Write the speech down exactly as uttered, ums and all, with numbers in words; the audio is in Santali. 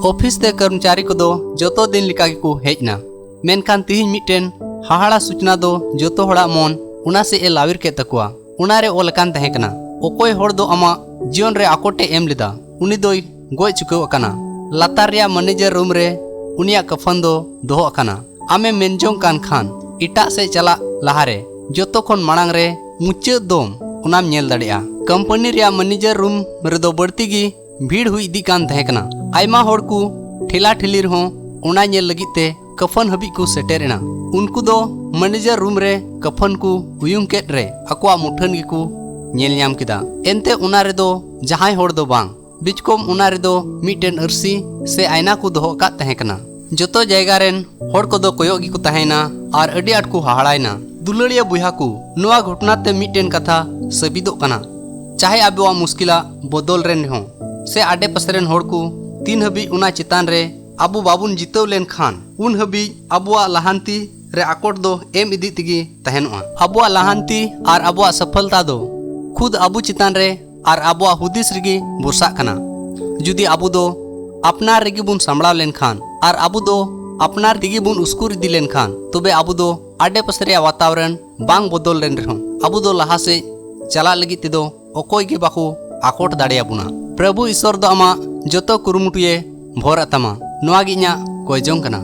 ᱚᱯᱷᱤᱥ ᱛᱮ ᱠᱚᱨᱢᱪᱟᱨᱤ ᱠᱚᱫᱚ ᱡᱚᱛᱚ ᱫᱤᱱ ᱞᱮᱠᱟ ᱜᱮᱠᱚ ᱦᱮᱡ ᱮᱱᱟ᱾ ᱢᱮᱱᱠᱷᱟᱱ ᱛᱤᱦᱤᱧ ᱢᱤᱫᱴᱮᱱ ᱦᱟᱦᱟᱲᱟ ᱥᱩᱪᱱᱟ ᱫᱚ ᱡᱚᱛᱚ ᱦᱚᱲᱟᱜ ᱢᱚᱱ ᱚᱱᱟ ᱥᱮᱫ ᱮ ᱞᱟᱣᱮᱨ ᱠᱮᱫ ᱛᱟᱠᱚᱣᱟ᱾ ᱚᱱᱟᱨᱮ ᱚᱞ ᱟᱠᱟᱱ ᱛᱟᱦᱮᱸ ᱠᱟᱱᱟ, "ᱚᱠᱚᱭ ᱦᱚᱲ ᱫᱚ ᱟᱢᱟᱜ ᱡᱤᱭᱚᱱ ᱨᱮ ᱟᱠᱚᱴ ᱮ ᱮᱢ ᱞᱮᱫᱟ, ᱩᱱᱤ ᱫᱚᱭ ᱜᱚᱡ ᱪᱩᱠᱟᱹᱣ ᱟᱠᱟᱱᱟ᱾ ᱞᱟᱛᱟᱨ ᱨᱮᱭᱟᱜ ᱢᱮᱱᱮᱡᱟᱨ ᱨᱩᱢ ᱨᱮ ᱩᱱᱤᱭᱟᱜ ᱠᱟᱯᱷᱟᱱ ᱫᱚ ᱫᱚᱦᱚ ᱟᱠᱟᱱᱟ᱾ ᱟᱢᱮᱢ ᱢᱮᱱ ᱡᱚᱝ ᱠᱟᱱ ᱠᱷᱟᱱ, ᱮᱴᱟᱜ ᱥᱮᱫ ᱪᱟᱞᱟᱜ ᱞᱟᱦᱟᱨᱮ ᱡᱚᱛᱚ ᱠᱷᱚᱱ ᱢᱟᱲᱟᱝ ᱨᱮ ᱢᱩᱪᱟᱹᱫ ᱫᱚᱢ ᱚᱱᱟᱢ ᱧᱮᱞ ᱫᱟᱲᱮᱭᱟᱜᱼᱟ᱾" ᱠᱳᱢᱯᱟᱱᱤ ᱨᱮᱭᱟᱜ ᱢᱮᱱᱮᱡᱟᱨ ᱨᱩᱢ ᱨᱮᱫᱚ ᱵᱟᱹᱲᱛᱤ ᱜᱮ ᱵᱷᱤᱲ ᱦᱩᱭ ᱤᱫᱤᱜ ᱠᱟᱱ ᱛᱟᱦᱮᱸ ᱠᱟᱱᱟ᱾ ᱟᱭᱢᱟ ᱦᱚᱲ ᱠᱚ ᱴᱷᱮᱞᱟ ᱴᱷᱤᱞᱤ ᱨᱮᱦᱚᱸ ᱚᱱᱟ ᱧᱮᱞ ᱞᱟᱹᱜᱤᱫ ᱛᱮ ᱠᱟᱯᱷᱟᱱ ᱦᱟᱹᱵᱤᱡ ᱠᱚ ᱥᱮᱴᱮᱨ ᱮᱱᱟ᱾ ᱩᱱᱠᱩ ᱫᱚ ᱢᱮᱱᱮᱡᱟᱨ ᱨᱩᱢ ᱨᱮ ᱠᱟᱯᱷᱟᱱ ᱠᱚ ᱩᱭᱩᱝ ᱠᱮᱫ ᱨᱮ ᱟᱠᱚᱣᱟᱜ ᱢᱩᱴᱷᱟᱹᱱ ᱜᱮᱠᱚ ᱧᱮᱞ ᱧᱟᱢ ᱠᱮᱫᱟ᱾ ᱮᱱᱛᱮ ᱚᱱᱟ ᱨᱮᱫᱚ ᱡᱟᱦᱟᱸᱭ ᱦᱚᱲ ᱫᱚ ᱵᱟᱝ, ᱵᱤᱪᱠᱚᱢ ᱚᱱᱟ ᱨᱮᱫᱚ ᱢᱤᱫᱴᱮᱱ ᱟᱹᱨᱥᱤ ᱥᱮ ᱟᱭᱱᱟ ᱠᱚ ᱫᱚᱦᱚ ᱟᱠᱟᱫ ᱛᱟᱦᱮᱸ ᱠᱟᱱᱟ᱾ ᱡᱚᱛᱚ ᱡᱟᱭᱜᱟ ᱨᱮᱱ ᱦᱚᱲ ᱠᱚᱫᱚ ᱠᱚᱭᱚᱜ ᱜᱮᱠᱚ ᱛᱟᱦᱮᱸᱭᱮᱱᱟ ᱟᱨ ᱟᱹᱰᱤ ᱟᱸᱴ ᱠᱚ ᱦᱟᱦᱟᱲᱟᱭᱮᱱᱟ᱾ ᱫᱩᱞᱟᱹᱲᱤᱭᱟᱹ ᱵᱚᱭᱦᱟ ᱠᱚ, ᱱᱚᱣᱟ ᱜᱷᱚᱴᱚᱱᱟ ᱛᱮ ᱢᱤᱫᱴᱮᱱ ᱠᱟᱛᱷᱟ ᱥᱟᱹᱵᱤᱫᱚᱜ ᱠᱟᱱᱟ, ᱪᱟᱦᱮ ᱟᱵᱚᱣᱟᱜ ᱢᱩᱥᱠᱤᱞᱟᱜ ᱵᱚᱫᱚᱞ ᱨᱮᱱ ᱨᱮᱦᱚᱸ ᱥᱮ ᱟᱰᱮ ᱯᱟᱥᱮ ᱨᱮᱱ ᱦᱚᱲ ᱠᱚ ᱛᱤᱱ ᱦᱟᱹᱵᱤᱡ ᱚᱱᱟ ᱪᱮᱛᱟᱱ ᱨᱮ ᱟᱵᱚ ᱵᱟᱵᱚᱱ ᱡᱤᱛᱟᱹᱣ ᱞᱮᱱᱠᱷᱟᱱ, ᱩᱱ ᱦᱟᱹᱵᱤᱡ ᱟᱵᱚᱣᱟᱜ ᱞᱟᱦᱟᱱᱛᱤ ᱨᱮ ᱟᱠᱚᱴ ᱫᱚ ᱮᱢ ᱤᱫᱤ ᱛᱮᱜᱮ ᱛᱟᱦᱮᱱᱚᱜᱼᱟ᱾ ᱟᱵᱚᱣᱟᱜ ᱞᱟᱦᱟᱱᱛᱤ ᱟᱨ ᱟᱵᱚᱣᱟᱜ ᱥᱚᱯᱷᱚᱞᱛᱟ ᱫᱚ ᱠᱷᱩᱫ ᱟᱵᱚ ᱪᱮᱛᱟᱱ ᱨᱮ ᱟᱨ ᱟᱵᱚᱣᱟᱜ ᱦᱩᱫᱤᱥ ᱨᱮᱜᱮ ᱵᱷᱚᱨᱥᱟᱜ ᱠᱟᱱᱟ᱾ ᱡᱩᱫᱤ ᱟᱵᱚ ᱫᱚ ᱟᱯᱱᱟᱨ ᱨᱮᱜᱮ ᱵᱚᱱ ᱥᱟᱢᱵᱲᱟᱣ ᱞᱮᱱᱠᱷᱟᱱ ᱟᱨ ᱟᱵᱚ ᱫᱚ ᱟᱯᱱᱟᱨ ᱛᱮᱜᱮ ᱵᱚᱱ ᱩᱥᱠᱩᱨ ᱤᱫᱤ ᱞᱮᱱᱠᱷᱟᱱ, ᱛᱚᱵᱮ ᱟᱵᱚ ᱫᱚ ᱟᱰᱮ ᱯᱟᱥᱮ ᱨᱮᱭᱟᱜ ᱣᱟᱛᱟᱣᱨᱚᱱ ᱵᱟᱝ ᱵᱚᱫᱚᱞ ᱞᱮᱱ ᱨᱮᱦᱚᱸ, ᱟᱵᱚ ᱫᱚ ᱞᱟᱦᱟ ᱥᱮᱫ ᱪᱟᱞᱟᱜ ᱞᱟᱹᱜᱤᱫ ᱛᱮᱫᱚ ᱚᱠᱚᱭ ᱜᱮ ᱵᱟᱠᱚ ᱟᱠᱚᱴ ᱫᱟᱲᱮᱭᱟᱵᱚᱱᱟ᱾ ᱯᱨᱚᱵᱷᱩ ᱤᱥᱚᱨ ᱫᱚ ᱟᱢᱟᱜ ᱡᱚᱛᱚ ᱠᱩᱨᱩᱢᱩᱴᱩᱭᱮ ᱵᱷᱚᱨ ᱟᱛᱟᱢᱟ, ᱱᱚᱣᱟ ᱜᱮ ᱤᱧᱟᱹᱜ ᱠᱚᱭ ᱡᱚᱝ ᱠᱟᱱᱟ᱾